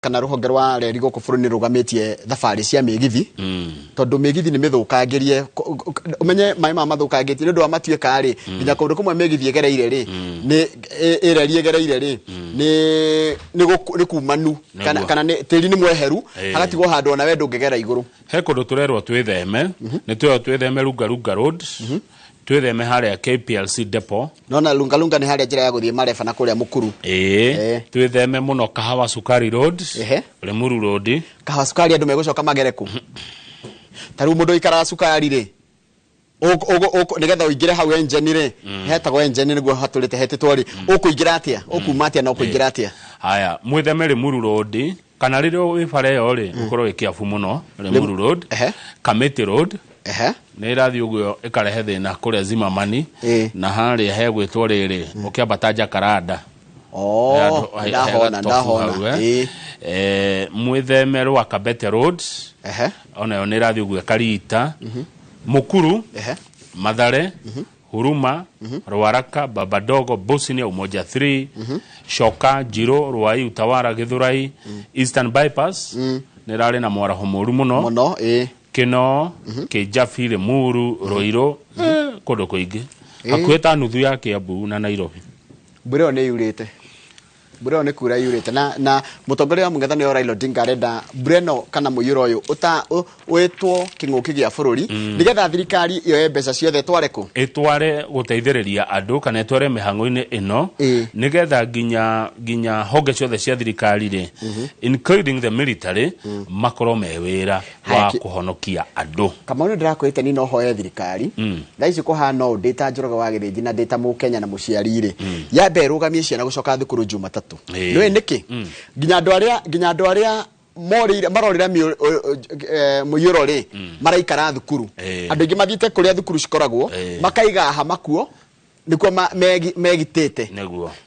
Kana rũhonge rwa reri gũkũ bũrũri nĩ rũgamĩtie thabarĩ cia mĩgithi, tondũ mĩgithi nĩ mĩthũkangĩrie. Ũmenye maĩ maya mathũkangĩtie nĩ ũndũ wa matuĩka rĩ, nginya kũndũ kũmwe mĩgithi ĩgereire rĩ, nĩ ĩreri ĩgereire rĩ, nĩ kumanu kana kana nĩ tĩri nĩ mweheru, hagatigwo handũ ona we ndũngĩgera igũrũ. He kũndũ tũrerwo twĩtheme, nĩ twĩrwo twĩtheme Lunga Lunga Road, twĩtheme harĩa KPLC depot. Nona Lunga Lunga nĩ harĩa njĩra ya gũthiĩ Mareba na kũrĩa Mũkuru. Twĩtheme mũno Kahawa Sukari Road, Limuru Road. Kahawa Sukari andũ megũcoka magere kũ? Ta rĩu mũndũ ũikaraga Sukari rĩ, nĩgetha ũingĩre hau engine rĩ, hetagwo engine nĩguo hatũrĩte hetĩtwo rĩ, ũkũingĩra atĩa? Ũkuma atĩa na ũkũingĩra atĩa? Haya, mwĩtheme Limuru Road, kana rĩrĩa wĩ bara ĩyo rĩ, ũkorwo wĩ kĩabu mũno Limuru Road, Kamiti Road nĩ ĩrathiĩ ũguo ĩkarehe thĩna kũrĩa Zimamani, na harĩa hegwĩtwo rĩrĩ ũkĩambata Jacaranda. Oh, ndahona ndahona. Hau, eh. Mwĩtheme Rwakabete Road, onayo nĩ ĩrathiĩ ũguo ĩkarita Mukuru, Mathare, Huruma, Ruaraka, Babadogo, Bosnia, Umoja 3, Shoka, Njiro, Ruai, Utawara, Githurai, Eastern Bypass nĩ ĩrarĩ na mwaraho mũru mũno. Mũno, ĩĩ. Kĩno, Kĩjabi, Limuru, Ruiru, kũndũ kũingĩ hakuhĩ ta nuthu ya Kiambu na Nairobi. Mbura ĩyo nĩ yurĩte, mbura ĩyo nĩ kura yurĩte, na mũtongoria wa mũng'ethanĩro Raila Odinga arenda mbura ĩno kana mũiyũro ũyũ wĩtwo kĩng'ũki gĩa bũrũri, nĩgetha thirikari yoe mbeca ciothe ĩtware kũ? Ĩtware gũteithĩrĩria andũ kana ĩtware mĩhang'o-inĩ ĩno, nĩgetha nginya honge ciothe cia thirikari rĩ, including the military, makorwo me wĩra Haya, wa kũhonokia andũ. Kamau, nĩ ndĩrakwĩrĩte ni no hoye thirikari. Thaa ici kũhana ũũ, ndĩ ta Njoroge wa Gĩthĩnji na ndĩ ta Mũkenya na mũciari rĩ, yambe ĩrũgamie ciana gũcoka thukuru Jumatatũ. Nĩũĩ nĩkĩ? Nginya andũ arĩa morĩire marorĩra mũiyũro rĩ, maraikara thukuru. Andũ aingĩ mathiĩte kũrĩa thukuru cikoragwo, makaiga hama kuo nĩkuo megitĩte.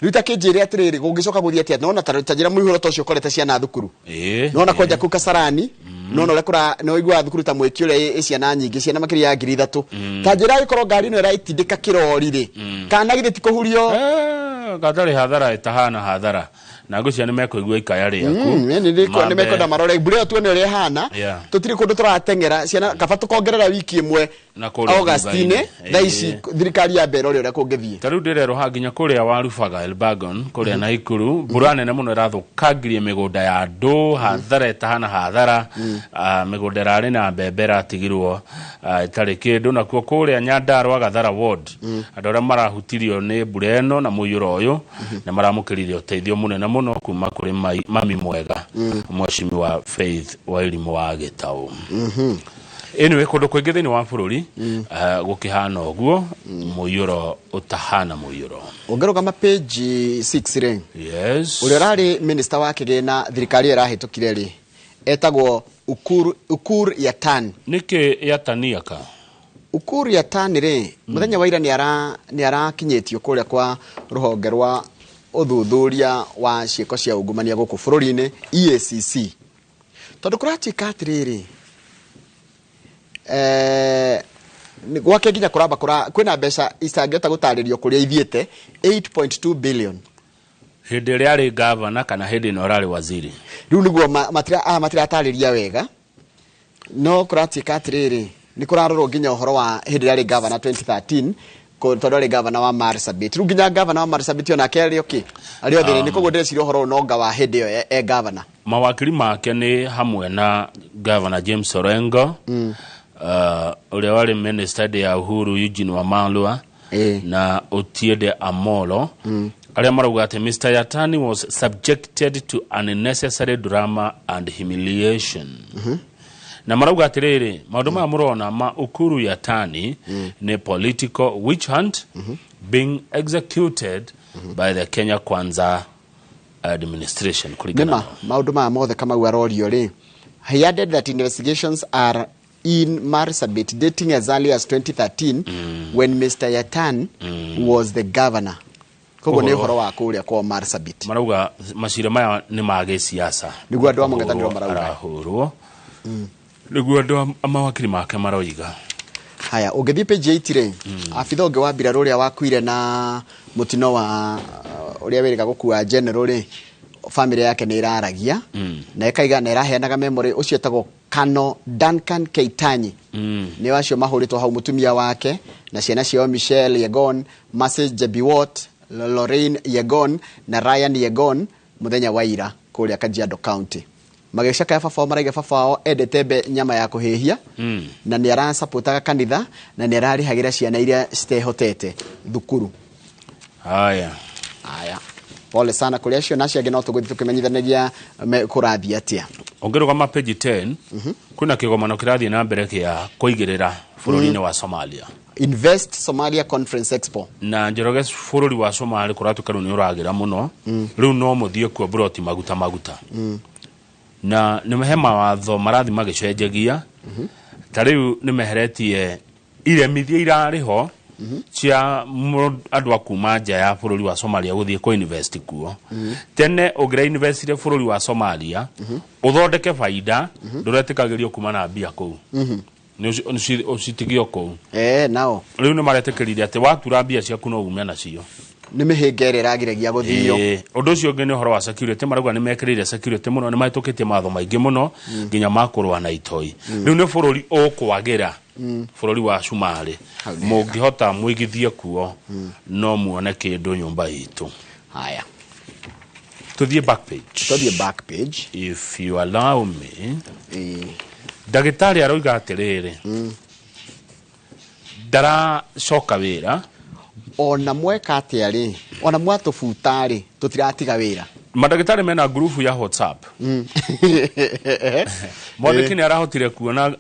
Rĩu ta kĩnjĩre atĩrĩrĩ, gũngĩcoka gũthiĩ atĩa? Nona ta njĩra mũihũro ta ũcio ũkorete ciana thukuru. Nona kwanja kũu Kasarani, nona ũrĩa kũra nĩ ũiguaga thukuru ta Mwĩki ũrĩa ĩ ciana nyingĩ, ciana makĩria ya 3000. Ta njĩra ĩkorwo ngari ĩno ĩraitindĩka kĩrori rĩ, kana githĩ ti kũhurio? Gatarĩ hathara ĩtahana hathara, na ngwĩciria nĩ mekũigua ikaya rĩaku. Nĩ mekwenda marore mbura ĩyo tuone ũrĩa ĩhana. Tũtirĩ kũndũ tũrateng'era ciana, kaba tũkongerera wiki ĩmwe Na kũrĩa August-inĩ. thutha-inĩ. Thaa ici thirikari ya mbere ũrĩa kũngĩthiĩ. Ta rĩu ndĩrerwo ha nginya kũrĩa Warubaga, Elbagon kũrĩa Naikuru, mbura nene mũno ĩrathũkangirie mĩgũnda ya andũ, hathara ĩtahana hathara. Mĩgũnda ĩrarĩ na mbembe ĩratigirwo ĩtarĩ kĩndũ. Nakuo kũrĩa Nyandarua, Gathara ward, andũ arĩa marahutirio nĩ mbura ĩno na mũiyũro ũyũ nĩ maramũkĩrire ũteithio mũnene mũno kuma kũrĩ mami mwega, Mheshimiwa Faith Wairimũ wa Gĩtaũ. Anyway, kũndũ kũingĩ thĩinĩ wa bũrũri gũkĩhana ũguo, mũiyũro ũtahana mũiyũro. Ũngĩrũgama page 6 rĩ, ũrĩa ũrarĩ minister wa kĩgĩna thirikari ĩyo ĩrahĩtũkire rĩ, etagwo Ukur Yatan. Nĩkĩ yataniaka? Ukur Yatan rĩ, mũthenya wa ira nĩ arakinyĩtio kũrĩa kwa rũhonge rwa ũthuthuria wa ciĩko cia ungumania gũkũ bũrũri-inĩ, EACC, tondũ kũratuĩka atĩrĩrĩ, gwake nginya kũramba kwĩna mbeca itangĩhota gũtarĩrio kũrĩa ithiĩte, 8.2 billion. Hĩndĩ ĩrĩa arĩ gavana kana hĩndĩ ĩno ararĩ waziri? Rĩu nĩguo matiratarĩria wega, no kũratuĩka atĩrĩrĩ, nĩ kũrarorwo nginya ũhoro wa hĩndĩ ĩrĩa arĩ gavana 2013, tondũ arĩ gavana wa Marsabit. Rĩu nginya gavana wa Marsabit onake arĩ okay, arĩ o thĩna-inĩ. Koguo ndĩreciria ũhoro ũyũ nonga wa hĩndĩ ĩyo e gavana. Mawakiri make nĩ hamwe na Gavana James Orengo, ũrĩa warĩ minister hĩndĩ ya Uhuru, Eugene Wamalwa, na Otiende Amolo, arĩa marauga atĩ Mr Yatani was subjected to unnecessary drama and humiliation, na marauga atĩrĩrĩ, maũndũ maya mũrona ma Ukuru Yatani nĩ political witch hunt being executed by the Kenya Kwanza administration kũringana Nĩma maũndũ maya mothe Kamau arorio rĩ, he added that investigations are in Marsabit dating as early as 2013 when Mr Yatan was the governor. Koguo nĩ ũhoro wa kũrĩa kwa Marsabit. Marauga macira maya nĩ ma gĩciaca. Nĩguo andũ a mũng'ethanĩro marauga. Arahũrwo nĩguo andũ a mawakiri make maroiga. Haya, ũngĩthiĩ page 8 rĩ, abitha ũngĩ wa mbirarũ ũrĩa wakuire na mũtino wa ũrĩa wĩrĩga gũkua general rĩ, Family yake nĩ ĩraragia na ĩkaiga na ĩraheanaga memory. Ũcio etagwo Kano Duncan Keitanyi, nĩ acio mahũrĩtwo hau, mũtumia wake na ciana ciao Michelle Yegon, Mercy Jebiwot, Lorraine Yegon na Ryan Yegon, mũthenya wa ira kũrĩa Kajiado County magĩcakaya baba wao. Maraiga baba wao endete nyama ya kũhĩhia na nĩ arasapotaga kanitha na nĩ ararĩhagĩra ciana iria citehotete thukuru. Haya. Aya, pole sana kũrĩ acio na acio angĩ, no tũgũthiĩ tũkĩmenyithanagia kũrathiĩ atĩa. Ũngĩrũgama page 10, kwĩna kĩgomano kĩrathiĩ na mbere kĩa kũigĩrĩra bũrũri-inĩ wa Somalia. Invest Somalia Conference Expo. Na Njoroge, bũrũri wa Somalia kũratuĩka rĩu nĩ ũragĩra mũno, rĩu no mũthiĩ kuo mburoti maguta maguta, na nĩ he mawatho marathiĩ magĩcenjagia. Ta rĩu nĩ meheretie iremithia irarĩ ho cia andũ a kuma nja ya bũrũri wa Somalia gũthiĩ kũ invest kuo. Tene ũngĩra investire bũrũri wa Somalia ũthondeke baida, ndũretĩkagĩrio kuma na mbia kũu, nĩ ũcitigio kũu. Nao Rĩu nĩ maretĩkĩrire atĩ watura mbia ciaku no ume nacio. Nĩ mĩhĩnga ĩrĩa ĩragiragia gũthio. Ũndũ ũcio ũngĩ nĩ ũhoro wa security. Marauga nĩ mekĩrĩire security mũno, nĩ mahĩtũkĩtie mawatho maingĩ mũno nginya ma kũrũa na itoi. Rĩu nĩ bũrũri ũkwagĩra, bũrũri wa Cumarĩ. Hau nĩ. Mũngĩhota mũigithie kuo no muone kĩndũ nyũmba itũ. Haya. Tũthiĩ back page. Tũthiĩ back page. If you allow me. Ĩĩ. Ndagĩtarĩ aroiga atĩrĩrĩ, ndaracoka wĩra. Ona mweka atĩa rĩ, ona mwatũbuta rĩ, tũtiratiga wĩra. Mandagĩtarĩ mena ngurubu ya WhatsApp. Mwandĩki nĩ arahotire kuona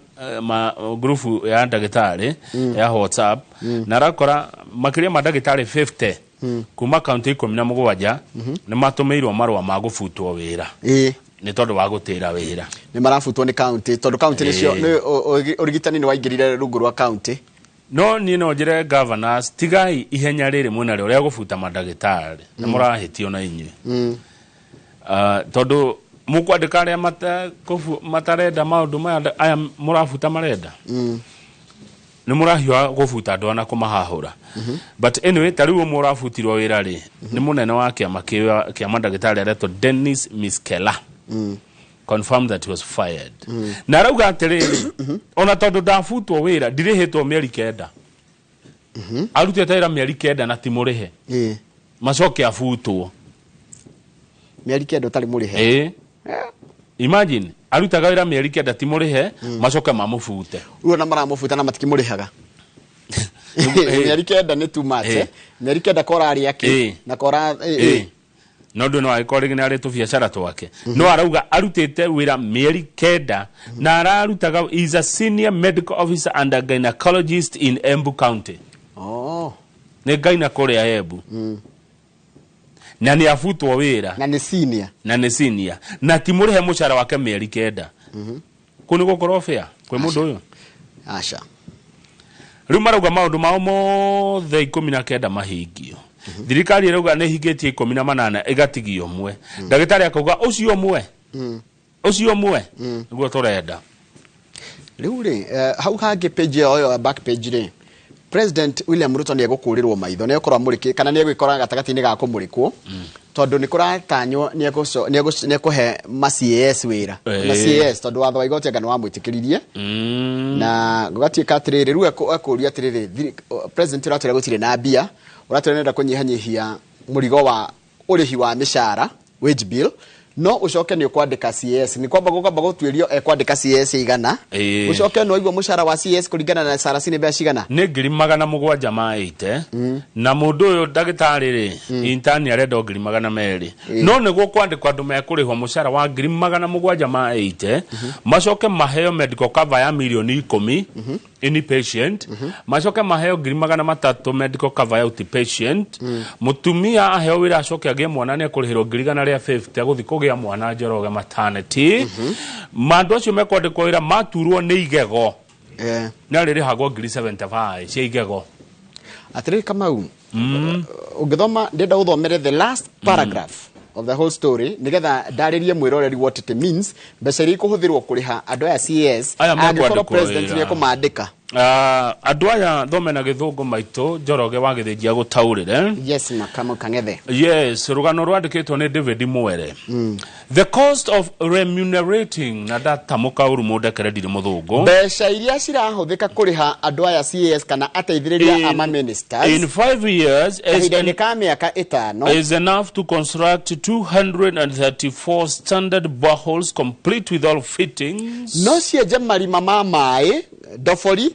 ngurubu ya ndagĩtarĩ ya WhatsApp na arakora makĩria ma ndagĩtarĩ 50 kuma kaunti 17 nĩ matũmĩirwo marũa ma gũbutwo wĩra nĩ tondũ wa gũtĩra wĩra. Nĩ marabutwo nĩ kaunti tondũ kaunti nĩcio ũrigitani nĩ waingĩrire rungu rwa kaunti. No niĩ no njĩre governors, tigai ihenya rĩrĩ mwĩnarĩo rĩa gũbuta mandagĩtarĩ, nĩ mũrahĩtio na inyuĩ. Tondũ mũkwandĩka arĩa matarenda maũndũ maya aya mũrabuta marenda, nĩ mũrahiũha gũbuta andũ na kũmahahũra. But anyway, ta rĩu ũmwe ũrabutirwo wĩra rĩ, nĩ mũnene wa kĩama kĩa mandagĩtarĩ aretwo Dennis Miskela, confirmed that he was fired, na arauga atĩrĩrĩ, ona tondũ ndabutwo wĩra ndirĩhĩtwo mĩeri 9, arutĩte wĩra mĩeri 9 na ti mũrĩhe, macoke abutwo. Mĩeri 9 ũtarĩ mũrĩhe? Ĩĩ, imagine, arutaga wĩra mĩeri 9 ti mũrĩhe, macoke mamũbute. Rĩu ona maramũbuta na matikĩmũrĩhaga. Mĩeri 9 nĩ too much. 9 korarĩa kĩ na kora No ndũ no agĩkorwo rĩngĩ nĩ arĩ tũbiacara twake, no arauga arutĩte wĩra mĩeri 9 na ararutaga, is a senior medical officer and a gynecologist in Embu County. Nĩ gyna kũrĩa Embu, na nĩ abutwo wĩra. Na nĩ senior. Na nĩ senior na ti mũrĩhe mũcara wake mĩeri 9. Kũu nĩ gũkorwo fair kwĩ mũndũ ũyũ? Aca. Rĩu marauga maũndũ mao mothe 19 mahingio. Thirikari ĩrauga nĩ hingĩtie 18, ĩgatigia ũmwe. Ndagĩtarĩ akauga ũcio ũmwe, ũcio ũmwe nĩguo tũrenda. Rĩu rĩ, hau hangĩ page ĩyo ya back page rĩ, President William Ruto nĩ egũkũrĩrwo maitho, nĩ egũkorwo amũrĩkĩ kana nĩ egwĩkora gatagatĩ-inĩ ga kũmũrĩkwo, tondũ nĩ kũratanywo nĩ ekũhe ma CAS wĩra na CAS, tondũ watho wa igoti anga nĩ wamwĩtĩkĩririe. Na gũgatuĩka atĩrĩrĩ, rĩu ekũũria atĩrĩrĩ, president ũratwĩra gũtirĩ na mbia, ũratwĩra nĩenda kũnyihanyihia mũrigo wa ũrĩhi wa mĩcara, wage bill, no ũcoke nĩ ũkwandĩka CAS, nĩ kwamba gũkamba gũtuĩrio ekwandĩka CAS igana. Ũcoke nĩ waigua mũcara wa CAS kũringana na SRC nĩ mbeca cigana? Nĩ 780,000, na mũndũ ũyũ ndagĩtarĩ rĩ, intern, arenda o 200,000. No nĩguo kwandĩkwo andũ mekũrĩhwo mũcara wa 780,000, macoke maheo medical cover ya mirioni 10 inpatient, macoke maheo 300,000 medical cover ya outpatient, mũtumia aheo wĩra acoke agĩe mwana nĩ ekũrĩhĩrwo 150,000 agũthiĩ kũgĩa mwana Njoroge maternity. Mandũ acio mekwandĩkwo wĩra maturwo nĩ igego, nĩ arĩrĩhagwo 75,000 cia igego. Atĩrĩrĩ Kamau, ũngĩthoma, ndĩrenda ũthomere the last paragraph of the whole story nĩgetha ndarĩrie mwĩroreri what it means, mbeca iria ikũhũthĩrwo kũrĩha andũ aya CS Aya angĩkorwo mekwandĩkwo president wĩra. nĩ ekũmandĩka. Andũ aya thome na gĩthũngũ maitũ Njoroge wa Gĩthĩnji agũtaũrĩre. Yes, Makamu Kang'ethe. Yes, rũgano rwandĩkĩtwo nĩ David Mwere. The cost of remunerating, na ndatamũka ũru mũndekere ndirĩ mũthũngũ. Mbeca iria cirahũthĩka kũrĩha andũ aya CAS kana ateithĩrĩria a ma ministers in 5 years is, kahinda-inĩ ka mĩaka 5 is enough to construct 234 standard boreholes complete with all fittings. No cienje marima ma maĩ ndobori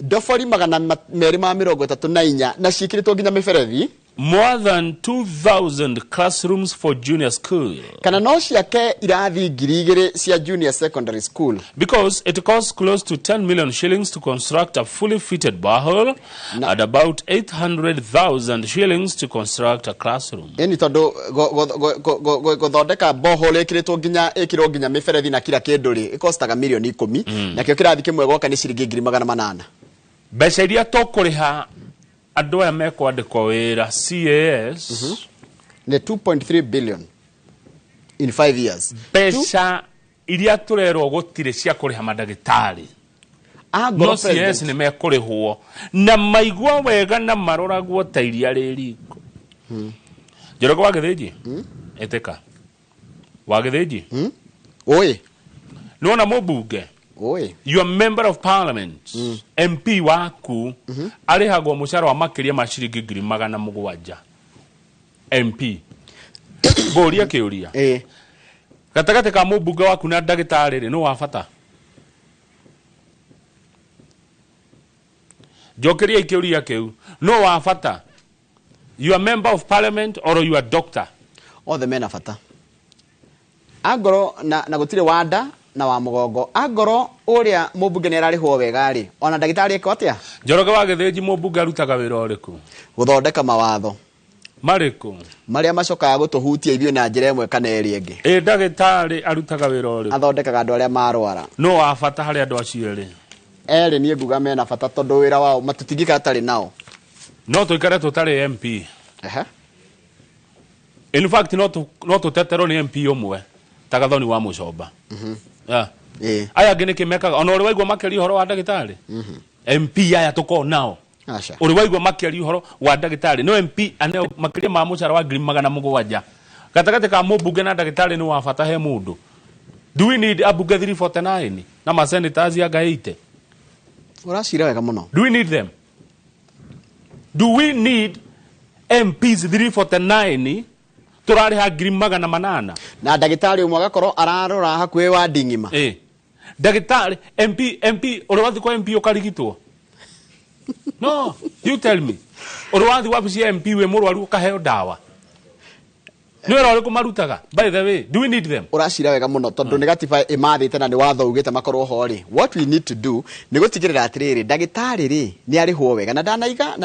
234 na ciĩkĩrĩtwo nginya mĩberethi. More than 2,000 classrooms for junior school. Kana no ciake irathi 2,000 cia junior secondary school. Because it costs close to 10 million shillings to construct a fully fitted borehole and about 800,000 shillings to construct a classroom. Eni tondu guthondeka borehole ikiritwo nginya ikirwo nginya miberethi na kila kindu ri ikostaga milioni 10 nakio kirathi kimwe gwoka ni ciringi 800,000. Mbeca iria tukuriha andũ aya mekwandĩkwo wĩra CAS nĩ 2.3 billion in 5 years. Mbeca iria tũrerwo gũtirĩ cia kũrĩha mandagĩtarĩ no CAS nĩ mekũrĩhwo na maigua wega na maroragwo ta iria rĩ riko. Njoroge wa Gĩthĩnji ĩtĩka wa Gĩthĩnji oi nĩwona mũmbunge. Oi. Your member of parliament, MP waku, arĩhagwo mũcara wa makĩria ma ciringi 700,000. MP. Ngũria kĩũria. Gatagatĩ ka mũmbunge waku na ndagĩtarĩ rĩ, nũ wa bata? Njokeria kĩũria kĩu. Nũ wa bata? Your member of parliament or your doctor? Othe mena bata. Angoro na gũtirĩ wanda na wa mugongo angoro uria mumbunge ni ararihwo wega ri ona ndagitari eko atia? Njoroge wa Gĩthĩnji mumbunge arutaga wĩra ũrĩkũ? Guthondeka mawatho marĩkũ maria macokaga gutuhutia ithuĩ na njĩra ĩmwe kana ĩrĩa ĩngĩ. Ĩ ndagĩtarĩ arutaga wĩra ũrĩkũ? Athondekaga andũ arĩa marwara. No wa bata harĩ andũ acio erĩ? Erĩ niĩ nguga mena bata tondũ wĩra wao matũtingĩikara tarĩ nao. No tũikare tũtarĩ MP. In fact no tũteterwo nĩ MP ũmwe ta Gathoni wa Mũcomba. Aya angĩ nĩkĩ mekaga ona ũrĩ waigua makĩria ũhoro wa ndagĩtarĩ? MP aya tũkoragwo nao ũrĩ waigua makĩria ũhoro wa ndagĩtarĩ? No MP aneo makĩria ma mũcara wa 700,000. Gatagatĩ ka mũmbunge na ndagĩtarĩ nĩ wa bata he mũndũ. Do we need ambunge 349 na ma senators anga 80? Ũracira wega mũno. Do we need them? Do we need MPs 349 turariha 800,000 na ndagĩtarĩ ũmwe agakorwo ararora hakuhĩ wa nding'ima? Ndagĩtarĩ MP ũrĩ wathiĩ kwa MP ũkarigitwo? No, you tell me. Ũrĩ wathiĩ wabici ya MP wĩ mũrwaru ũkaheo ndawa? Nĩ wĩra ũrĩkũ marutaga? By the way, do we need them? Ũracira wega mũno tondũ nĩ gatiba ĩmathĩte na nĩ watho ugĩte makorwo ho rĩ. What we need to do nĩ gũtigĩrĩra atĩrĩrĩ ndagĩtarĩ rĩ nĩ arĩhwo wega na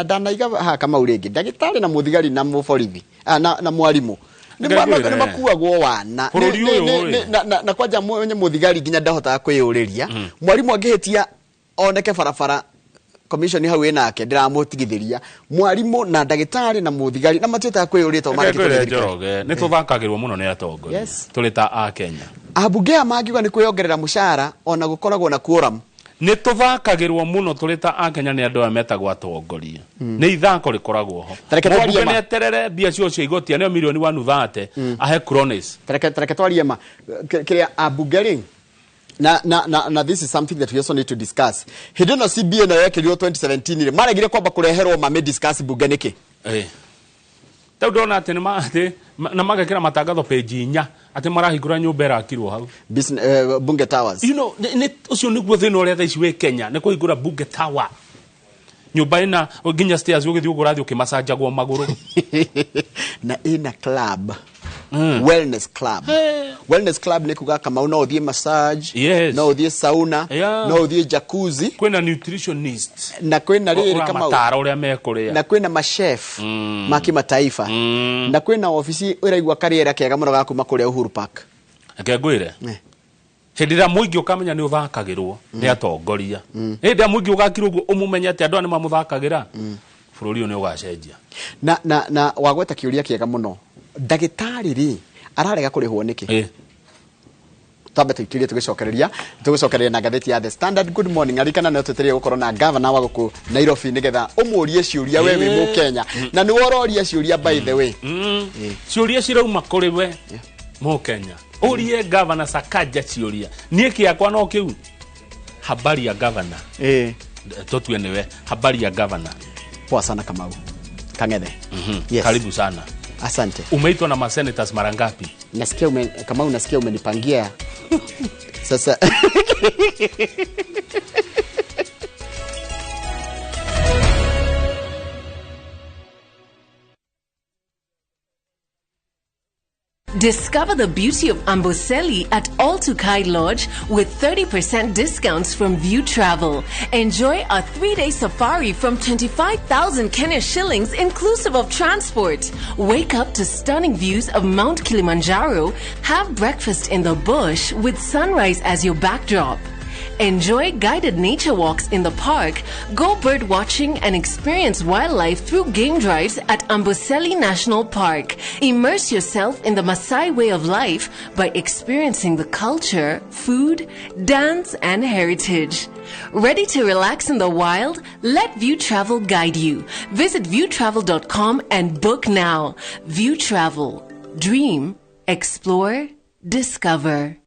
ndanaiga haha Kamau rĩngĩ ndagĩtarĩ na mũthigari na mũborithi na mwarimũ nĩ makuagwo wana na kwanja mũthigari nginya ndahotaga kwĩyũrĩria mwarimũ angĩhĩtia oneke barabara commission hau ĩnake ndĩramũtigithĩria mwarimũ na ndagĩtarĩ na mũthigari na matihotaga kwĩyũrĩria tondũ marĩkĩtwo nĩ thirikari. Nĩ tũthakagĩrwo mũno nĩ atongoria tũrĩ ta a Kenya. Ambunge aya mangiuga nĩ kwĩyongerera mũcara ona gũkoragwo na quorum. Nĩ tũthakagĩrwo mũno tũrĩ ta a Kenya nĩ andũ aya metagwo atongoria. Nĩ ithako rĩkoragwo ho. Mũmbunge nĩ eterere mbia cio cia igoti aneo milioni 130 ahe cronies. Tareke twarie ma kĩrĩa ambunge rĩ na this is something that we also need to discuss. Hĩndĩ ĩno CBA nayo yekĩrirwo 2017 rĩ maregire kwamba kũreherwo mame discuss bunge nĩkĩ? Tau ndona atĩ nĩ na magekĩra matangatho page 4 atĩ marahingũra nyũmba ĩrakirwo hau. Bunge Towers. You know, ũcio nĩguo thĩna ũrĩa thaa ici wĩ Kenya nĩ kũhingũra Bunge Tower. Nyũmba ĩna nginya stairs ũgĩthiĩ ũguo ũrathiĩ ũkĩmacanjagwo magũrũ. Na ĩna club. Wellness club. Wellness club nĩ kuga Kamau no ũthiĩ massage, no ũthiĩ sauna, no ũthiĩ jacuzzi. Kwĩna nutritionist. Na kwĩna rĩrĩ Kamau. Ũramatara ũrĩa mekũrĩa. Na kwĩna machef ma kimataifa. Na kwĩna obici ũraigua karĩera kega mũno ga kuma kũrĩa Uhuru Park. Reke ngwĩre. Hĩndĩ ĩrĩa mũingĩ ũkamenya nĩ ũthakagĩrwo nĩ atongoria. Hĩndĩ ĩrĩa mũingĩ ũgakira ũguo ũmũmenye atĩ andũ aya nĩ mamũthakagĩra, bũrũri ũyũ nĩ ũgacenjia. Na wagweta kĩũria kĩega mũno. Ndagĩtarĩ rĩ ararega kũrĩhwo nĩkĩ? Twambe tũikĩrie tũgĩcokereria tũgĩcokereria na ngathĩti ya The Standard. Good morning. Arikana no twetereire gũkorwo na governor wa gũkũ Nairobi nĩgetha ũmũrie ciũria we wĩ Mũkenya na nĩwe ũroria ciũria, by the way. Ciũria cirauma kũrĩ we Mũkenya, ũrie Gavana Sakaja ciũria. Niĩ kĩakwa no kĩu, habari ya gavana. Tũtue nĩwe, habari ya gavana. Poa sana, Kamau Kang'ethe. Yes. Karibu sana. Asante. Umeitwa na masenators mara ngapi? Nasikia Kamau, nasikia umenipangia sasa. Discover the beauty of Amboseli at All Tukai Lodge with 30% discounts from View Travel. Enjoy a 3-day safari from 25,000 Kenya shillings inclusive of transport. Wake up to stunning views of Mount Kilimanjaro. Have breakfast in the bush with sunrise as your backdrop. Enjoy guided nature walks in the park, go bird watching and experience wildlife through game drives at Amboseli National Park. Immerse yourself in the Maasai way of life by experiencing the culture, food, dance and heritage. Ready to relax in the wild? Let View Travel guide you. Visit viewtravel.com and book now. View Travel. Dream, explore, discover.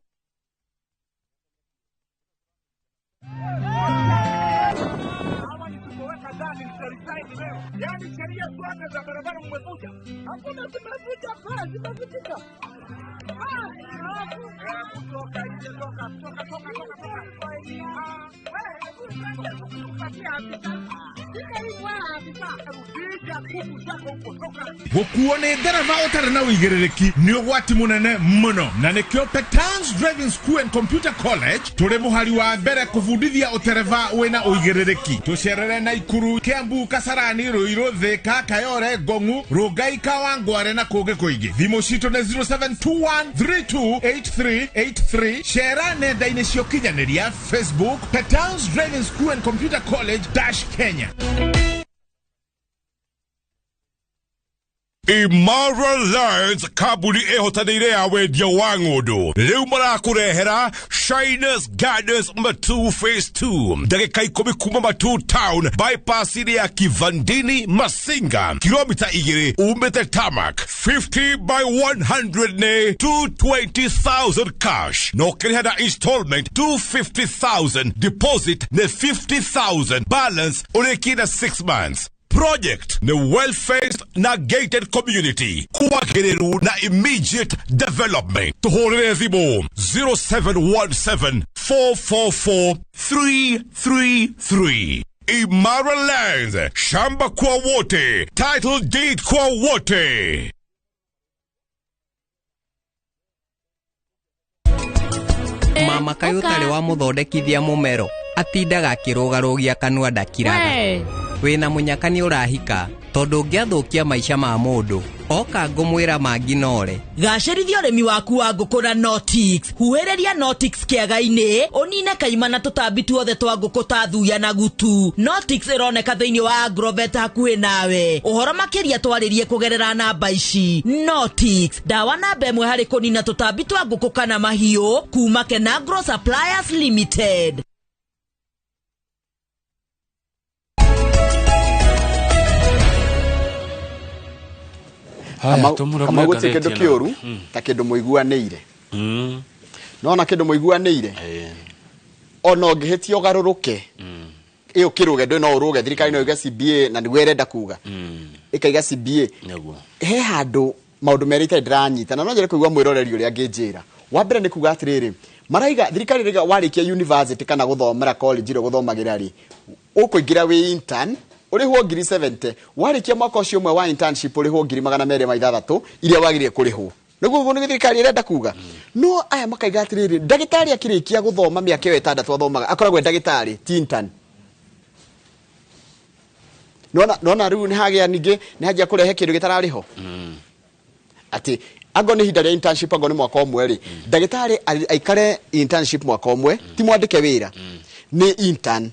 Yaani sheria zote za barabara mmevunja. Hakuna zimevunja paa, zimevunjika. Toka nje, toka, toka, toka, toka, toka. Gũkuo nĩ ndereba ũtarĩ na ũigĩrĩrĩki nĩ ũgwati mũnene mũno, na nĩkĩo Petans Driving School and Computer College tũrĩ mũhari wa mbere kũbundithia ũtereba wĩna ũigĩrĩrĩki. Tũcerere Naikuru, Kiambu, Kasarani, Ruiru, Thika, Kayore, Ngong'u, Rongai, Kawangware na kũngĩ kũingĩ. Thimũ citũ nĩ 0721328383. Cera nenda-inĩ cia ũkinyanĩria Facebook Petans Driving School and Computer College dash Kenya. Imara Lands, kambuni ĩhotanĩire ya wendia wa ng'ũndũ, rĩu marakũrehera Shiners Gardens Matu Phase 2, ndagĩka 10 kuma Matu Town, bypass-inĩ ya Kivandini Masinga, kilomita 2 umĩte tarmac. 50 by 100 nĩ 220,000 cash, na ũkĩrĩha na installment 250,000, deposit nĩ 50,000, balance ũrĩkie na 6 months. Project ni well-faced na gated community, kwagĩrĩru na immediate development. Tũhũrĩre thimũ 0717 444 333. Imara Lands, shamba kwa wote, title deed kwa wote. Mama kaĩ ũtarĩ wa mũthondekithia mũmero, atindaga akĩrũgarũgia kanua ndakiraga. Wĩna mũnyaka nĩ ũrahika, tondũ ũngĩathũkia maica ma mũndũ oka ngũmwĩra manginore. Gacĩrithia ũrĩmi waku wa ngũkũ na Notix. Huhĩrĩria Notix kĩaga-inĩ, ũnine kaima na tũtambi tuothe twa ngũkũ ta thuya na gutu. Notix ĩroneka thĩinĩ wa Agrovet hakuhĩ nawe. Ũhoro makĩria twarĩrie kũgerera namba ici. Notix, ndawa namba ĩmwe harĩ kũnina tũtambi twa ngũkũ kana mahiũ, kuma Kenagro Suppliers Limited. Kamau, gũtirĩ kĩndũ kĩũru ta kĩndũ mũiguanĩire. Nona kĩndũ mũiguanĩire, ona ũngĩhĩtia ũgarũrũke, ĩyo kĩrũge ndũ no ũrũge, thirikari no ĩuge CBA na nĩguo ĩrenda kuga, ĩkaiga CBA. He handũ maũndũ merĩ itarĩ ndĩranyita, na no njere kũigua mwĩroreri ũrĩa angĩnjĩra. Wa mbere nĩ kuga atĩrĩrĩ, maraiga thirikari ĩraiga warĩkia university kana gũthomera college ĩrĩa ũgũthomagĩra rĩ, ũkũingĩra wĩ intern, ũrĩhwo 70,000, warĩkia mwaka ũcio ũmwe wa internship ũrĩhwo 206,000 iria wagĩrĩire kũrĩhwo. Nĩguo ũguo nĩ thirikari ĩrenda kuga. No aya makaiga atĩrĩrĩ, ndagĩtarĩ akĩrĩkia gũthoma mĩaka ĩyo 6 athomaga, akoragwo e ndagĩtarĩ ti intern. Nona rĩu nĩ hagĩa ningĩ nĩ hanjia kũrehe kĩndũ gĩtararĩho. Atĩ ango nĩ ihinda rĩa internship, ango nĩ mwaka ũmwe rĩ, ndagĩtarĩ aikare internship mwaka ũmwe, ti mwandĩke wĩra. Nĩ intern,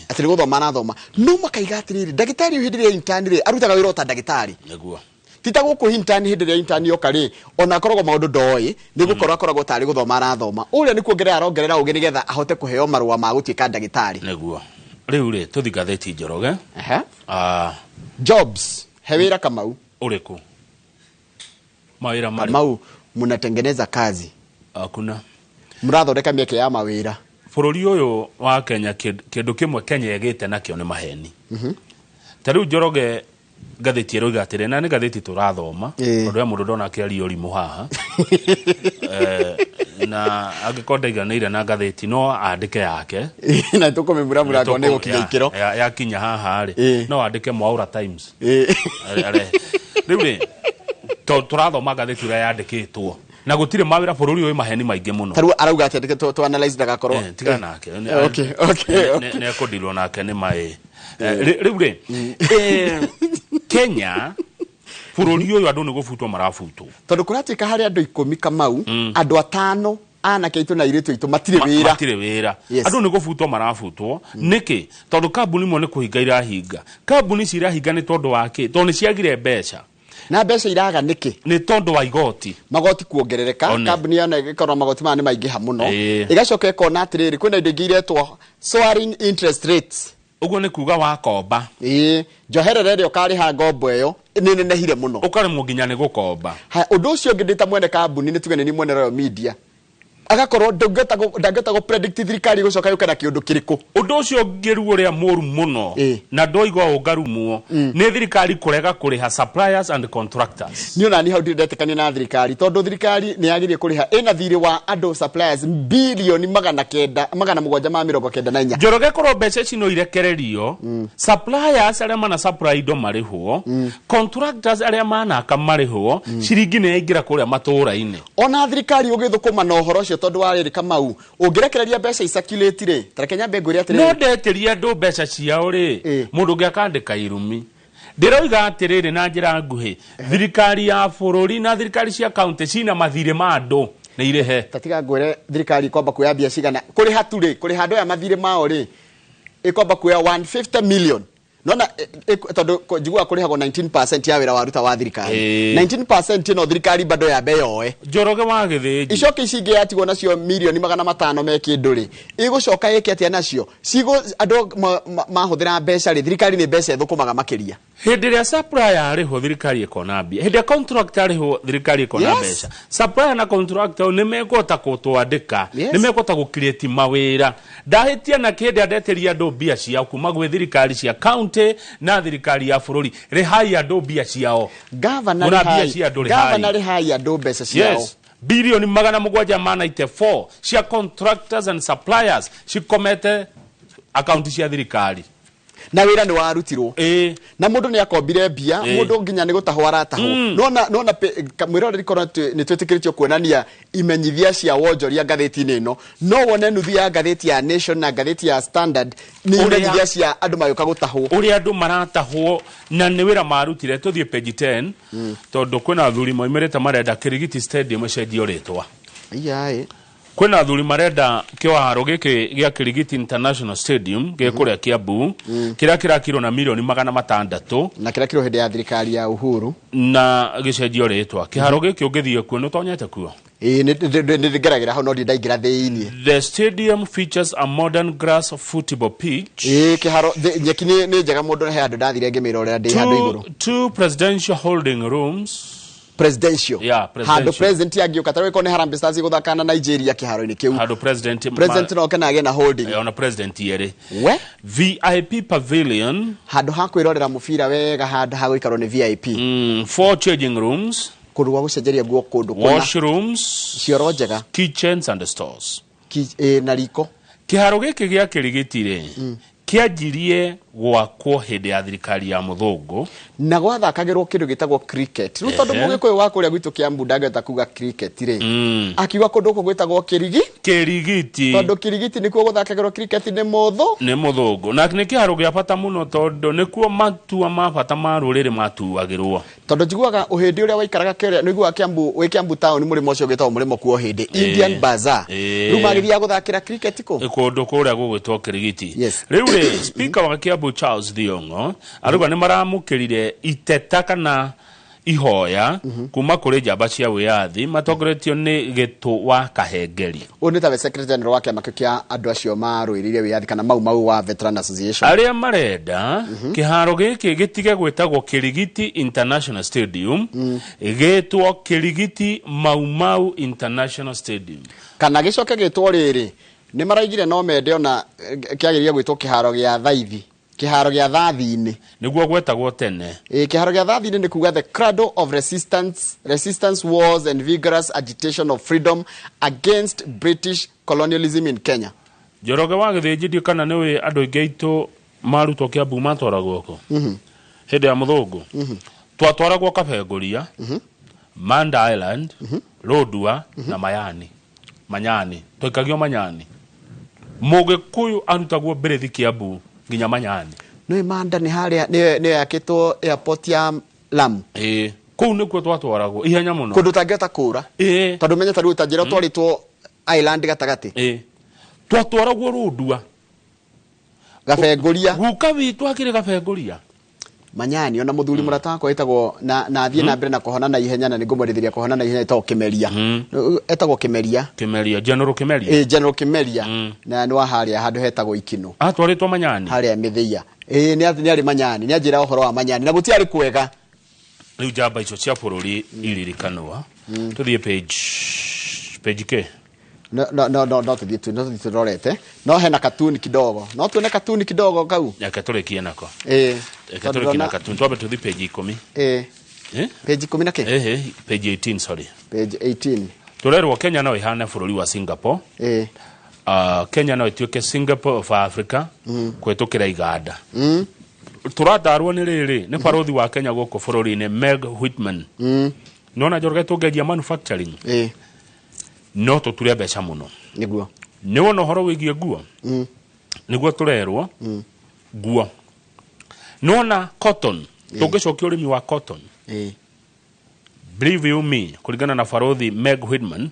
atĩ nĩ gũthoma arathoma. No makaiga atĩrĩrĩ, ndagĩtarĩ ũyũ hĩndĩ ĩrĩa intern rĩ, arutaga wĩra o ta ndagĩtarĩ. Nĩguo. Ti ta gũkũ intern, hĩndĩ ĩrĩa intern yoka rĩ, ona akoragwo maũndũ ndoĩ, nĩ gũkorwo akoragwo tarĩ gũthoma arathoma. Ũrĩa nĩ kuongerera arongerera ũgĩ nĩgetha ahote kũheo marũa ma gũtuĩka ndagĩtarĩ. Nĩguo rĩu rĩ tũthi ngathĩti, Njoroge. Ehe. Jobs, he wĩra, Kamau. Ũrĩkũ? Mawĩra marĩkũ? Kamau, mnatengeneza kazi. Hakuna. Mũrathondeka mĩeke ya mawĩra. Bũrũri ũyũ wa Kenya, kĩndũ kĩmwe Kenya ĩgĩte nakĩo nĩ maheni. Ta rĩu, Njoroge, ngathĩti ĩroiga atĩrĩ, na nĩ ngathĩti tũrathoma, tondũ he mũndũ ndona akĩaria ũrimũ haha. Na angĩkorwo ndaiganĩire na ngathĩti, no andĩke yake. Na tũkũmĩmura mũrango nĩ gũkinya ikĩro. Yakinya haha rĩ, no andĩke Mwaura Times. Rĩu rĩ, tũrathoma ngathĩti ũrĩa yandĩkĩtwo, na gũtirĩ mawĩra bũrũri ũyũ, maheni maingĩ mũno. Tarĩu arauga atĩa? Ndeke tu analyze ndagakorwo. Tiga nake. Okay. Nĩekũndirwo nake nĩ maĩ. Rĩu rĩ, Kenya, bũrũri ũyũ, andũ nĩ gũbutwo marabutwo. Tondũ kũratuĩka harĩ andũ 10, Kamau, andũ atano anake aitũ na airĩtu aitũ matirĩ wĩra. Matirĩ wĩra. Yes. Andũ nĩ gũbutwo marabutwo. Nĩkĩ? Tondũ kambuni imwe nĩ kũhinga irahinga. Kambuni ici irahinga nĩ tondũ wa kĩ? Tondũ nĩ ciagire mbeca. Na mbeca iraga nĩkĩ? Nĩ tondũ wa igoti. Magoti kuongerereka. One. Kambuni yona ĩgĩkorwo magoti maya nĩ maingĩha mũno, ĩgacoka ĩkona atĩrĩrĩ, kwĩna indo ingĩ iretwo soaring interest rates. Ũguo nĩ kuga wakomba, Ĩĩ, njoherera ĩrĩa ũkarĩha ngombo ĩyo nĩ nenehire mũno. Ũkaremwo nginya nĩ gũkomba. Haya, ũndũ ũcio ũngĩ, ndĩ ta mwene kambuni, nĩ tuge nĩ niĩ mwene Royal Media, agakorwo ndangĩhota gũ predict thirikari ĩgũcoka yũke na kĩũndũ kĩrĩkũ. Ũndũ ũcio ũngĩ ruo ũrĩa mũru mũno, na ndoiga ũũ ngarumwo, nĩ thirikari kũrega kũrĩha suppliers and contractors. Niĩ onani hau ndirĩ ndetĩkania na thirikari, tondũ thirikari nĩ yagĩrĩire kũrĩha, ĩna thirĩ wa andũ suppliers bilioni 994. Njoroge, korwo mbeca ici no irekererio, suppliers arĩa mana supply indo marĩhwo, contractors arĩa manaka marĩhwo, ciringi nĩ yaingĩra kũrĩa matũũra-inĩ. Ona thirikari ũgĩthũkũma na ũhoro ũcio, tondũ wa rĩrĩ, Kamau, ũngĩrekereria mbeca icirculate rĩ, tareke nyambe ngwĩre No atĩrĩrĩ. ndetĩria andũ mbeca ciao rĩ, mũndũ ũngĩ akandĩka irumi. Ndĩroiga atĩrĩrĩ, na njĩra nguhĩ, thirikari ya bũrũri na thirikari cia kaunti cina mathirĩ ma andũ, nĩ irĩhe. Tatiga ngwĩre, thirikari ĩkwamba kuoya mbia cigana kũrĩha tu rĩ, kũrĩha andũ aya mathirĩ mao rĩ, ĩkwamba kuoya 150 million. Nona tondũ njiguaga kũrĩhagwo 19% ya wĩra waruta wa thirikari. 19% ĩno thirikari bado yambe yoe. Njoroge wa Gĩthĩnji. Icoke ici ingĩ yatigwo nacio milioni 500 me kĩndũ rĩ, ĩgũcoka ĩke atĩa nacio? Cigo andũ mahũthĩra mbeca rĩ, thirikari nĩ mbeca ĩthũkũmaga makĩria. Hĩndĩ ĩrĩa supplier arĩhwo, thirikari ĩkona mbia. Hĩndĩ ĩrĩa contractor arĩhwo, thirikari ĩkona mbeca. Supplier na contractor nĩ mekũhota gũtwandĩka, nĩ mekũhota gũcreate mawĩra. Ndahĩtia na kĩndĩ andetĩria andũ mbia ciao kuma gwĩ thirikari cia county na thirikari ya bũrũri, rĩhai andũ mbia ciao. Gavana, Mũna mbia rĩhai cia andũ, gavana, rĩhai. Rĩhai andũ mbeca ciao. Yes, bilioni 794 cia contractors and suppliers cikomete akaunti cia thirikari. Na wĩra nĩ warutirwo, na mũndũ nĩ akombire mbia. Mũndũ nginya nĩ gũtahwo aratahwo. Nona mwĩroreri, korwo nĩ twĩtĩkĩrĩtio kuonania imenyithia cia wonjoria ngathĩti-inĩ ĩno, no wone nuthu ya ngathĩti ya Nation na ngathĩti ya Standard nĩ imenyithia cia andũ magĩũka gũtahwo. Ũrĩa andũ maratahwo na nĩ wĩra marutire. Tũthiĩ page 10, tondũ kwĩna athuri moimĩrĩte marenda Kĩrigiti Stadium ĩcenjio rĩtwa. Iyaĩ. Kwĩna athuri marenda kĩwaro gĩkĩ gĩa Kĩrigiti International Stadium gĩ kũrĩa Kiambu, kĩrĩa kĩrakirwo na milioni 600, na kĩrĩa kĩrwo hĩndĩ ya thirikari ya Uhuru, na gĩcenjio rĩtwa. Kĩharo gĩkĩ ũngĩthiĩ kuo, nĩ ũtonyete kuo? Ĩĩ, nĩ ngeragĩra hau, no ndirĩ ndaingĩra thĩiniĩ. The stadium features a modern grass football pitch. Ĩĩ, kĩharo nyeki nĩ njega mũndũ, he handũ ndathire ngĩmĩrorera ndĩ handũ igũrũ. Two presidential holding rooms. Presidential. Yeah, Handũ presidential. president angĩũka, tarĩu ĩkorwo nĩ Harambee Stars ĩgũthaka na Nigeria kĩharo-inĩ kĩu, handũ president, president no oke na agĩe na holding. Ona president yerĩ. We. VIP pavilion. Handũ ha kwĩrorera mũbira wega, handũ ha gũikarwo nĩ VIP. Four changing rooms. Kũndũ gwa gũcenjeria nguo, kũndũ kũna. Washrooms. Cioro njega. Kitchens and stores. Na riko. Kĩharo gĩkĩ gĩa Kĩrigiti rĩ, kĩanjirie gwakwo hĩndĩ ya thirikari ya mũthũngũ. Na gwathakagĩrwo kĩndũ gĩtagwo cricket. Rĩu tondũ mũgĩkũyũ wa kũrĩa gwitũ Kĩambu ndangĩhota kuga cricket rĩ, akiuga kũndũ gũkũ gwĩtagwo Kĩrigi. Kĩrigiti. Tondũ Kĩrigiti nĩkuo gũthakagĩrwo cricket nĩ mũthũ. Nĩ mũthũngũ, na nĩ kĩharo gĩa bata mũno, tondũ nĩkuo matua ma bata ma rũrĩrĩ matuagĩrwo. Tondũ njiguaga ũhĩndĩ ũrĩa waikaraga kĩrĩa nĩ iguaga Kiambu, wĩ Kiambu town, mũrĩmo ũcio ũgĩtagwo mũrĩmo kuo hĩndĩ Indian Bazaar. Rĩu magĩthiaga gũthakĩra cricket kũ? Kũndũ kũrĩa gũgwĩtwo Kĩrigiti. Yes. Rĩu rĩ, speaker wa Kiambu Charles Thiong'o arauga nĩ maramũkĩrire iteta kana Ihoya kuma kũrĩ njamba cia wĩyathi matongoretio nĩ Gĩtũ wa Kahengeri. Ũyũ nĩ tawe secretary general wa kĩama kĩu kĩa andũ acio marũĩrĩire wĩyathi kana Mau Mau wa Veteran Association. Arĩa marenda kĩharo gĩkĩ gĩtige gwĩtagwo Kirigiti International Stadium, gĩtwo Kirigiti Mau Mau International Stadium. Kana gĩcoke gĩtwo rĩrĩ, nĩ maraigire no mende ona kĩagĩrĩire gwĩtwo kĩharo gĩa thaithi, kĩharo gĩa thathi-inĩ. Nĩguo gwetagwo tene. Kĩharo gĩa thathi-inĩ nĩ kuga the cradle of resistance wars and vigorous agitation of freedom against British colonialism in Kenya. Njoroge wa Gĩthĩnji, ndiũ kana nĩũĩ andũ aingĩ aitũ marutwo Kĩambu matwaragwo kũ? Hĩndĩ ya mũthũngũ. Twatwaragwo Kabengũria, Manda Island, Lodwar na Mayani. Manyani. Twaikagio Manyani. Mũgĩkũyũ arutagwo mbĩrĩthi Kĩambu nginya Manyani. Nĩ Manda nĩ harĩa nĩ yakĩtwo airport ya Lamu. Ĩĩ, kũu nĩkuo twatwaragwo ihenya mũno. Kũndũ ũtangĩhota kũũra. Ĩĩ. Tondũ menye ta rĩu ta njĩra ũtwarĩtwo island gatagatĩ. Ĩĩ. Twatwaragwo Lodwar. Gabengũria. Guka witũ akĩrĩ Gabengũria. Manyani ona muthuri mũrata wakwa etagwo na athiĩ na mbere na kũhona na ihenya, na nĩngũmwendithĩria kũhona na ihenya, etagwo Kĩmeria. Etagwo Kĩmeria. Kĩmeria, General Kĩmeria. Ĩĩ, General Kĩmeria. Na nĩ wa harĩa handũ hetagwo Ikino. Atwarĩtwo Manyani. Harĩa Mĩthia. Ĩĩ, nĩ arĩ Manyani, nĩ anjĩra ũhoro wa Manyani na gũtiarĩ kwega. Rĩu njamba icio cia bũrũri iririkanwa. Tũthiĩ page kĩ? No no no no no tũthiĩ tu, no tũthiĩ tũrorete. No hena katuni kidogo. No tuone katuni kidogo kau. Reke tũrĩkie nako. Ĩĩ. Reke tũrĩkie na katuni. Twambe tũthiĩ page 10. Ĩĩ. Eh? Page 10 na kĩ? Ĩhĩ, page 18, sorry. Page 18. Tũrerwo Kenya no ĩhane bũrũri wa Singapore. Ĩĩ. Kenya no ĩtuĩke Singapore of Africa kũhĩtũkĩra iganda. Tũratarwo nĩ rĩrĩ, nĩ barothi wa Kenya gũkũ bũrũri-inĩ Meg Whitman. Nĩwona Njoroge tũngĩanjia manufacturing. Ĩĩ. No tũture mbeca mũno. Nĩguo. Nĩwona ũhoro wĩgiĩ nguo? Nĩguo tũrerwo nguo. Nĩwona cotton, tũngĩcokia ũrĩmi wa cotton. Believe you me, kũringana na barothi Meg Whitman,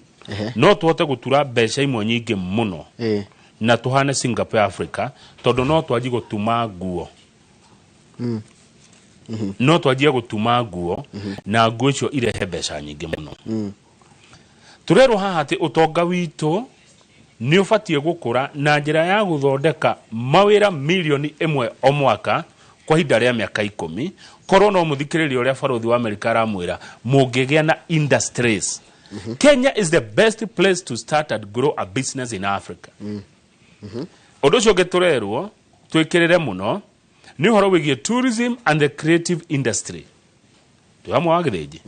no tũhote gũtura mbeca imwe nyingĩ mũno. Na tũhane Singapore Africa, tondũ no twanjie gũtuma nguo. No twanjie gũtuma nguo, na nguo icio irehe mbeca nyingĩ mũno. Tũrerwo haha atĩ ũtonga witũ nĩ ũbatiĩ gũkũra na njĩra ya gũthondeka mawĩra milioni 1 o mwaka kwa ihinda rĩa mĩaka 10. Korwo no mũthikĩrĩrie ũrĩa barothi wa Amerika aramwĩra, mũngĩgĩa na industries. Kenya is the best place to start and grow a business in Africa. Ũndũ ũcio ũngĩ tũrerwo twĩkĩrĩre mũno nĩ ũhoro wĩgiĩ tourism and the creative industry. Twĩ hamwe wa Gĩthĩnji.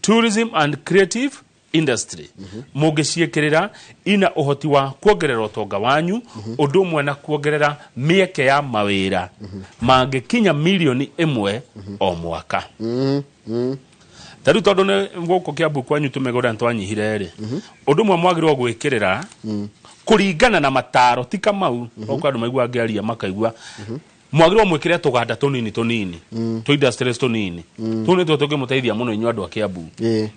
Tourism and creative industry. Mũngĩciĩkĩrĩra ina ũhoti wa kuongerera ũtonga wanyu, ũndũ ũmwe na kuongerera mĩeke ya mawĩra mangĩkinya milioni 1 o mwaka. Ta rĩu tondũ nĩ gũkũ Kĩambu kwanyu tũmĩgũnda nĩtwanyihire rĩ, ũndũ ũmwe mwagĩrĩirwo gwĩkĩrĩra kũringana na mataro ti Kamau, gũkũ andũ maigua ngĩaria makaigua, mwagĩrĩirwo mwĩkĩre tũganda tũnini tũnini, tũ industries tũnini. Tũu nĩtuo tũngĩmũteithia mũno inyuĩ andũ a Kĩambu.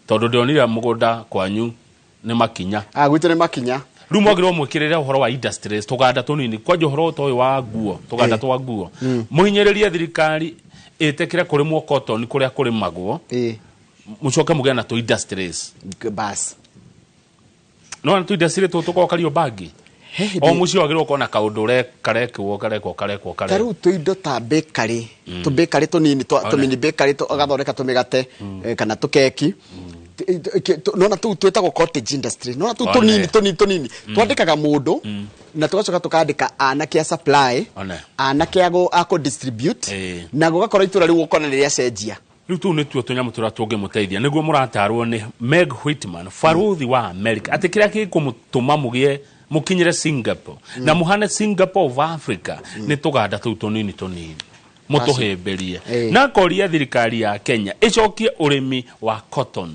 Tondũ ndĩronire mũgũnda kwanyu nĩ makinya. Gwitũ nĩ makinya. Rĩu mwagĩrĩirwo mwĩkĩrĩre ũhoro wa industries, tũganda tũnini, kwanja ũhoro ta ũyũ wa nguo, tũganda twa nguo. Mũhinyĩrĩrie thirikari ĩtĩkĩre kũrĩmwo cotton kũrĩa kũrĩmagwo. Mũcoke mũgĩe na tũ industries. Bas. No na tũ industries tũtũ tũkoragwo Kariobangi. O mũciĩ wagĩrĩirwo gũkorwo na kaũndũ karekwo, karekwo, karekwo, karekwo. Ta rĩu tũindo ta bakery, tũ bakery tũnini, tũ mini bakery, ũgathondeka tũmĩgate, kana tũkeki. Nona tũu twĩtagwo cottage industry. Nona tũu tũnini, tũnini, tũnini. Twandĩkaga mũndũ, na tũgacoka tũkandĩka anake a supply, anake a kũ distribute, na gũgakorwo itũra rĩu ũkona nĩ rĩacenjia. Rĩu tũu nĩtuo tũnyamũ tũrĩa tũngĩmũteithia. Nĩguo mũratarwo nĩ Meg Whitman, barothi wa America, atĩ kĩrĩa gĩkũmũtũma mũgĩe mũkinyĩre Singapore na mũhane Singapore of Africa nĩ tũganda tũu tũnini tũnini mũtũhĩmbĩrie. Na akoria thirikari ya Kenya ĩcokie ũrĩmi wa cotton.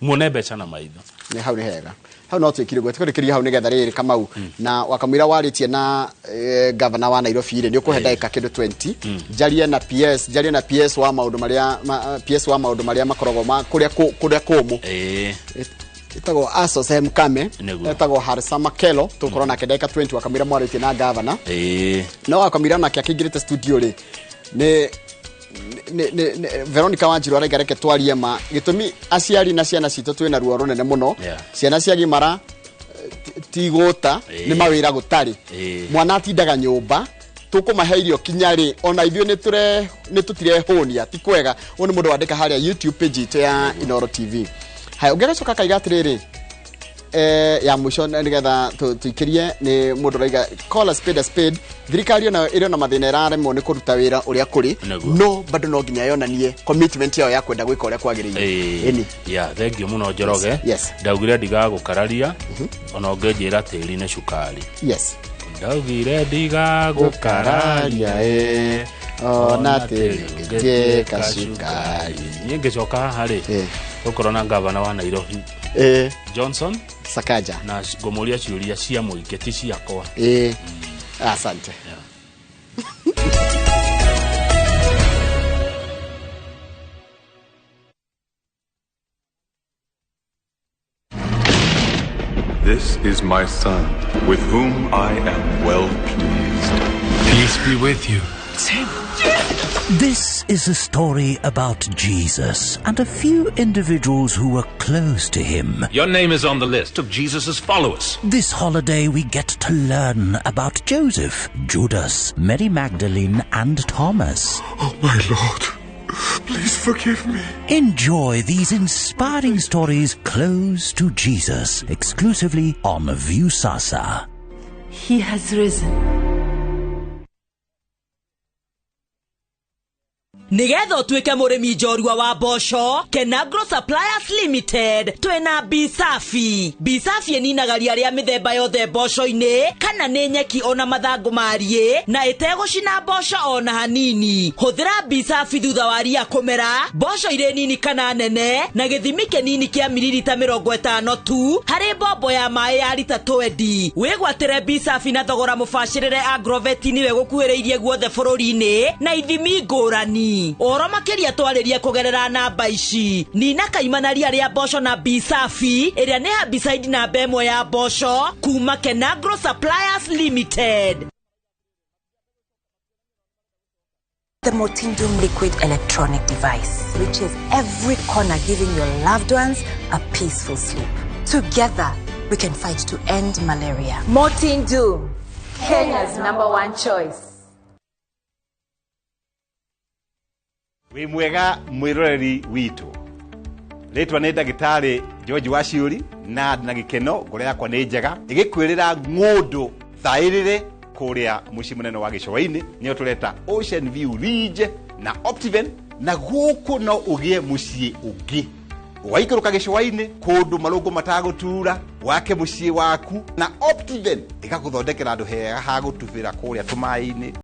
Muone mbeca na maitho. Nĩ hau nĩ hega. Hau no twĩkire ũguo, tũkũrĩkĩria hau nĩgetha rĩrĩ Kamau. Na wakamũira warĩtie na governor wa Nairobi rĩ, nĩ ũkũhe ndagĩka kĩndũ 20. Njarie na PS, njarie na PS wa maũndũ marĩa, PS wa maũndũ marĩa makoragwo ma kũrĩa kũrĩa kũmũ. Etagwo Asos Mkame, etagwo Harsa Makelo, tũkorwo nake ndagĩka 20 wakamũira mwarĩtie na governor. No wakamũira nake akĩingĩrĩte studio rĩ, nĩ Veronica Wanjiru araiga reke twarie ma gĩtũmi aciari na ciana citũ twĩna ruo rũnene mũno. Ciana ciagimara tigũta nĩ mawĩra gũtarĩ, mwana atindaga nyũmba, tũkũmahe irio kinya rĩ, ona ithuĩ nĩ tũtirehũnia, ti kwega. Ũyũ nĩ mũndũ wandĩka harĩa YouTube page itũ ya Inooro TV. Haya, ũngĩgacoka kaiga atĩrĩrĩ, ya mũico nĩgetha tũikĩrie nĩ mũndũ ũraiga call a spade a spade, thirikari onayo ĩrĩ ona mathĩna, ĩraremwo nĩ kũruta wĩra ũrĩa kũrĩ, no bado no nginya yonanie commitment yao ya kwenda gwĩka ũrĩa kwagĩrĩire. Ĩni. Ya, thengiũ mũno Njoroge. Ndaugire ndigagũkararia ona ũngĩnjĩra tĩri nĩ cukari. Ndaugire ndigagũkararia ona tĩri ũngĩtuĩka cukari. Niĩ ngĩcoka haha rĩ, tũkorwo na gavana wa Nairobi Johnson Sakaja, na ngũmũria ciũria cia mũingĩ ti ciakwa. Asante. This is my son, with whom I am well pleased. Peace be with you. This is a story about Jesus and a few individuals who were close to him. Your name is on the list of Jesus' followers. This holiday we get to learn about Joseph, Judas, Mary Magdalene, and Thomas. Oh, my Lord, please forgive me. Enjoy these inspiring stories close to Jesus, exclusively on Viusasa. He has risen. Nigetha ũtuĩke mũrĩmi njorua wa mboco, Kenagro Suppliers Limited twĩna Bisafi. Bisafi ĩninaga ria rĩa mĩthemba yothe mboco-inĩ kana nĩ nyeki ona mathangũ mariĩ, na ĩtegũcina mboco ona hanini. Hũthĩra Bisafi thutha wa ria kũmera, mboco irĩ nini kana nene, na gĩthimi kĩnini kĩa mililita 50 tu harĩ mbombo ya maĩ ya rita 20. Wĩgwatĩre Bisafi na thogora mũbacĩrĩre Agrovet-inĩ wĩgũkuhĩrĩirie guothe bũrũri-inĩ na ithimi ngũrani. Ũhoro makĩria twarĩrie kũgerera namba ici: nina kaimana ria rĩa mboco na Bisafi ĩrĩa nĩ herbicide namba 1 ya mboco kuma Kenagro Suppliers Limited. The Motindum liquid electronic device reaches every corner, giving your loved ones a peaceful sleep. Together, we can fight to end malaria. Motindum, Kenya's #1 choice. Wĩ mwega mwĩroreri witũ, rĩtwa nĩ ndagĩtarĩ George Waciũri, na ndĩna gĩkeno, ngoro yakwa nĩ njega ĩgĩkwĩrĩra ng'ũndũ thaĩrĩre kũrĩa mũciĩ mũnene wa gĩcũa-inĩ, nĩyo tũreta Ocean View Ridge na Optiven, na gũkũ no ũgĩe mũciĩ ũngĩ ũgaikũrũka gĩcũa-inĩ kũndũ marũngũ matagũtura, wake mũciĩ waku na Optiven ĩgagũthondekera handũ hega ha gũtubĩra kũrĩa tũmaĩ-inĩ.